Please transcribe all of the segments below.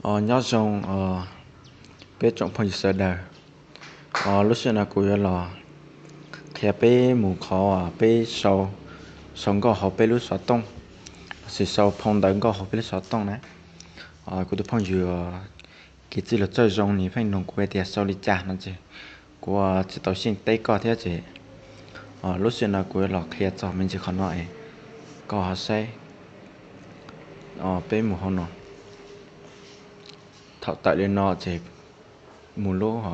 Os, nyob zoo peb tsoom phooj ywg sawv daws. Os, lub sij hawm no kuv yuav los qhia peb mus qhov peb sau, sau nkauj hauv peb lub xov tooj, lossis sau phau ntawv nkauj hauv peb lub xov tooj na. Kuv tus phooj ywg Kiv Txwj Lug Txawj Zoo nws pheej nug kuv hais tias sau li cas no ces kuv tsis tau xyeej teb koj thiab ces lub sij hawm no kuv yuav los qhia txog me ntsis qhov no es koj ho saib. Peb mus hauv no. Thaum tawm li no ces mus lub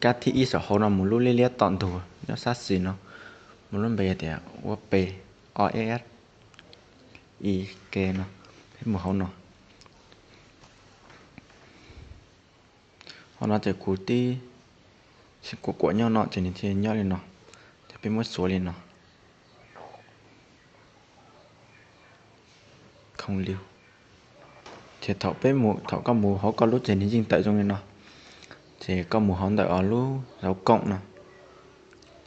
kab thib ib saum hauv no, mus lub liab liab tom ntug nyob sab xis no, muaj lub npe tias ua pe o s i k no. Peb mus hauv no. Hauv no ces kuv tib, kuv kuam nyob no ces nws thiaj nyob li no. Ces peb muab xuav li no. Khoo liu. Ces thaum peb mus, thaum koj mus hauv koj lub ces nws yeej tawm zoo li no. Ces koj mus hauv ntawm lub zauv koom no,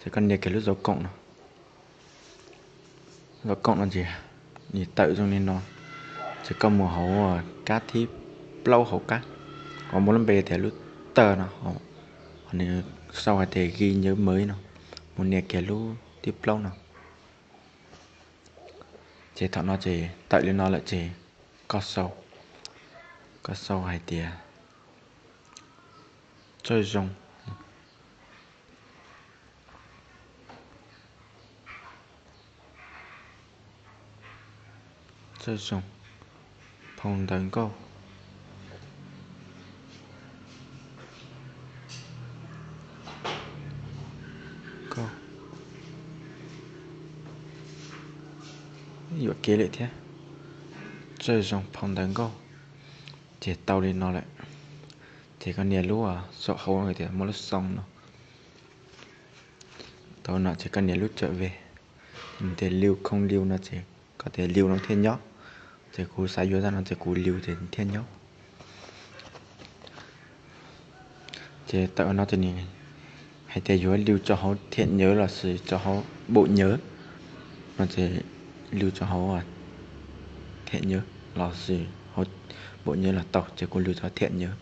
ces koj nias kiag lub zauv koom no. Zauv koom no ces nws tawm zoo li no. Ces koj mus hauv kab thib plaub hauv qab, uas muaj lub npe tias lub tawg no, nws sau hais tias ghi nhớ mới no, mus nias kiag lub thib plaub no. Ces thaum no ces tawm li no lawm ces koj sau, koj sau hais tias Txawj Zoo. Txawj Zoo phau ntawv nkauj. Yuam kev lawm thiab. Txawj Zoo phau ntawv nkauj. Ces tau li no lawm, ces koj nias lub saum hauv tias muaj lub xoo no. Tau no ces koj nias lub tsawm ve, nws tias liu khoo liu no ces koj tias liu no thiaj nyob. Ces kuv xav yuav zaj no ces kuv liu ces thiaj nyob. Ces tawm no ces nws hais tias yuav liu tso hauv thiam nyawv lossis tso hauv bum nyawv no ces liu tso hauv thiam nyawv lossis hauv bum nyawv los tau, ces kuv liu tso thiam nyawv.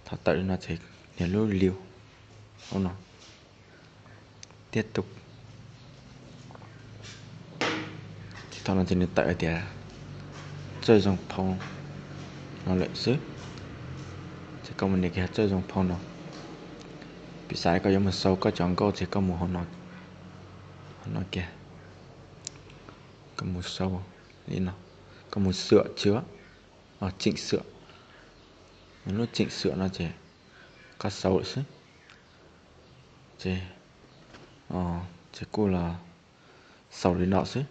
Thaum tawm li no ces nias lub liu hauv no, tiab tus. Ces thaum no ces nws tawm hais tias Txawj Zoo phau no lawm xwb. Ces koj mus nias kiag Txawj Zoo phau no. Piv xam koj yuav mus sau koj cov nkauj ces koj mus hauv no kiag, koj mus sau li no, koj mus xwm tsis, tseem xwm, lub tseem xwm no ces koj sau lawm xwb. Ces, ces kuj los xaus li no xwb.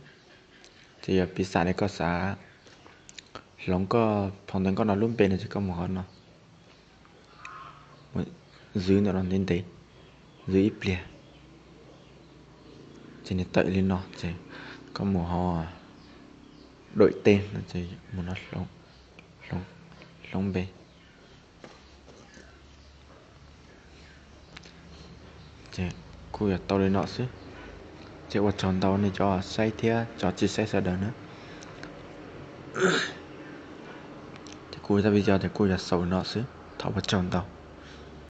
Ces yog piv xam li koj xav hloov koj phau ntawv nkauj no lub npe no ces koj mus hauv no, zwv ntawm no ntev ntev, zwv ib pliag. Ces nws tawm li no ces koj mus hauv đổi tên no ces mus no hloov npe. Ces kuj yog tau li no xwb. Ces ua tsaug ntau nej cov saib thiab cov tsis saib sawv daws na. Ces kuv zaj video ces kuj yog xaus li no xwb, thov ua tsaug ntau.